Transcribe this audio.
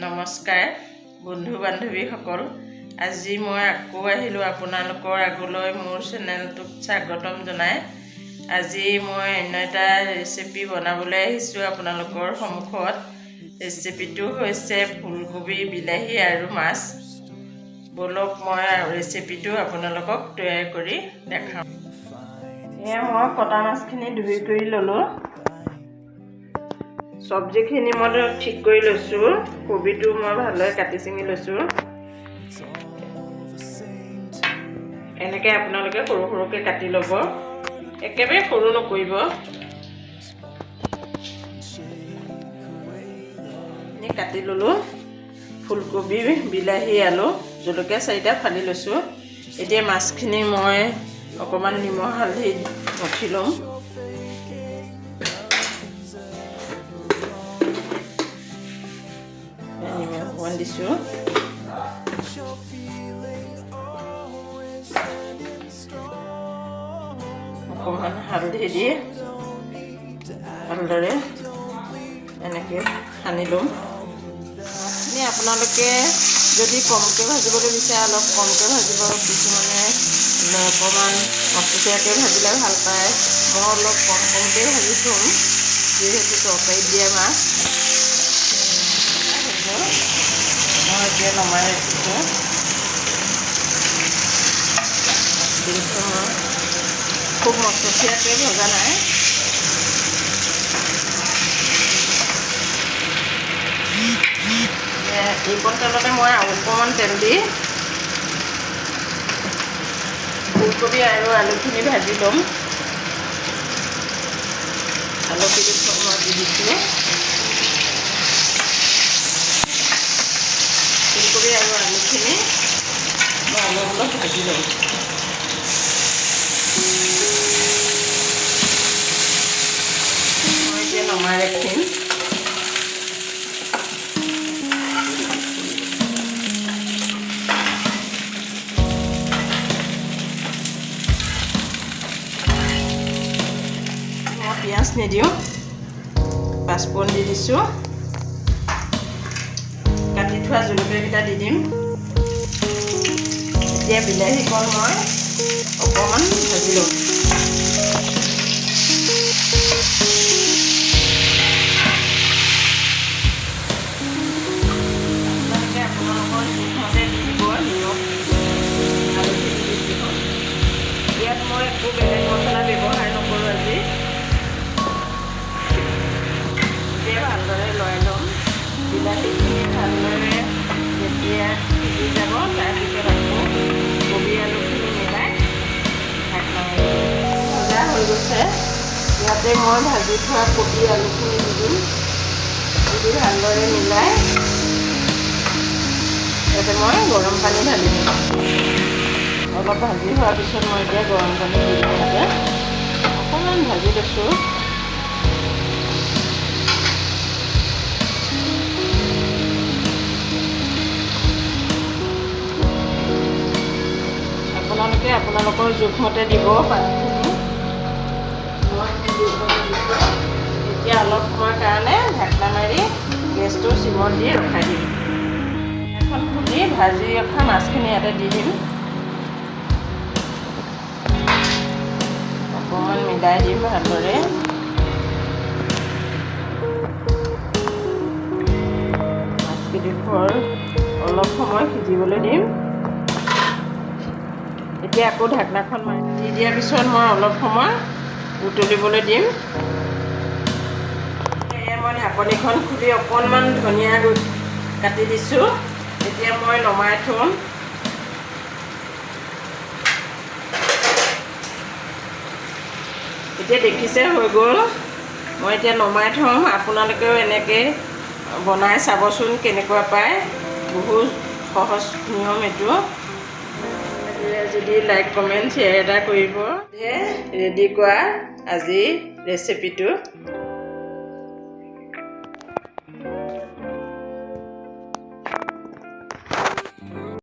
নমস্কাৰ বন্ধু বান্ধৱীসকল, আজি মই আকৌ আহিলোঁ আপোনালোকৰ আগলৈ মোৰ চেনেলটোক স্বাগতম জনাই। আজি মই অন্য এটা ৰেচিপি বনাবলৈ আহিছোঁ আপোনালোকৰ সন্মুখত। ৰেচিপিটো হৈছে ফুলকবি, বিলাহী আৰু মাছ। ব'লক, মই ৰেচিপিটো আপোনালোকক তৈয়াৰ কৰি দেখাওঁ। এয়া মই কটা মাছখিনি ধুই কৰি ল'লোঁ। চব্জিখিনি মই ঠিক কৰি লৈছোঁ। কবিটো মই ভালদৰে কাটি ছিঙি লৈছোঁ। এনেকৈ আপোনালোকে সৰু সৰুকৈ কাটি ল'ব, একেবাৰে সৰু নকৰিব। এনেই কাটি ল'লোঁ। ফুলকবি, বিলাহী, আলু, জলকীয়া চাৰিটা ফালি লৈছোঁ। এতিয়া মাছখিনি মই অকণমান নিমখ হালধি মঠি ল'ম। নিমখ অকণমান দিছোঁ, অকণমান হালধি দি ভালদৰে এনেকৈ সানি ল'ম। মাছখিনি আপোনালোকে যদি কমকৈ ভাজিবলৈ বিচাৰে, অলপ কমকৈ ভাজিব। কিছুমানে অকণমান মচমচীয়াকৈ ভাজিলে ভাল পায়। মই অলপ কম কমকৈ ভাজি থ'ম, যিহেতু তৰকাৰীত দিয়া মাছ। মই এতিয়া নমাই ৰাখিছোঁ। মই খুব মচমচীয়াকৈ ভজা নাই। এইকণ তেলতে মই আৰু অকণমান তেল দি ফুলকবি আৰু আলুখিনি ভাজি ল'ম। আলুখিনি মই দি দিছোঁ। ফুলকবি আৰু আলুখিনি মই অলপ অলপ ভাজি ল'ম। মই এতিয়া নমাই ৰাখিম। মই পিঁয়াজ নিদিওঁ, পাঁচফোৰণ দি দিছোঁ। কাটি থোৱা জলকীয়াকেইটা দি দিম। এতিয়া বিলাহীকণ মই অকণমান ভাজি ল'ম। আপোনালোকে আপোনালোকৰ জোখমতে দি দিব নিমখ, হালধি দি দিছোঁ। ইয়াত মই একো বেলেগ মছলা ব্যৱহাৰ নকৰোঁ আজি। এতিয়া ভালদৰে লৰাই ল'ম। বিলাহীখিনি ভালদৰে যেতিয়া সিজি যাব, তাৰপিছত আকৌ কবি আলুখিনি মিলাই ঢাকনা মাৰি দিম। ভজা হৈ গৈছে। ইয়াতে মই ভাজি থোৱা কবি আলুখিনি দি দিম। দি ভালদৰে মিলাই ইয়াতে মই গৰম পানী ঢালি দিম। অলপ ভাজি হোৱাৰ পিছত মই এতিয়া গৰম পানী দি দিম। ইয়াতে অকণমান ভাজি লৈছোঁ। আপোনালোকে আপোনালোকৰ জোখমতে দিব পানীখিনি। মই দিছোঁ। এতিয়া অলপ সময়ৰ কাৰণে ঢাকনা মাৰি গেছটো চিমত দি ৰখাই দিম। এখন খুলি ভাজি ৰখা মাছখিনি ইয়াতে দি দিম। অকণমান মিলাই দিম ভালদৰে। মাছকেইডোখৰ অলপ সময় সিজিবলৈ দিম। এতিয়া আকৌ ঢাকনাখন মাৰি দি দিয়াৰ পিছত মই অলপ সময় উতলিবলৈ দিম। এয়া মই ঢাকনিখন খুলি অকণমান ধনিয়া কাটি দিছোঁ। এতিয়া মই নমাই থ'ম। এতিয়া দেখিছে হৈ গ'ল। মই এতিয়া নমাই থ'ম। আপোনালোকেও এনেকৈ বনাই চাবচোন কেনেকুৱা পায়। বহুত সহজ নিয়ম এইটো। যদি লাইক, কমেণ্ট, শ্বেয়াৰ এটা কৰিব। ৰেডি কৰা আজি ৰেচিপিটো।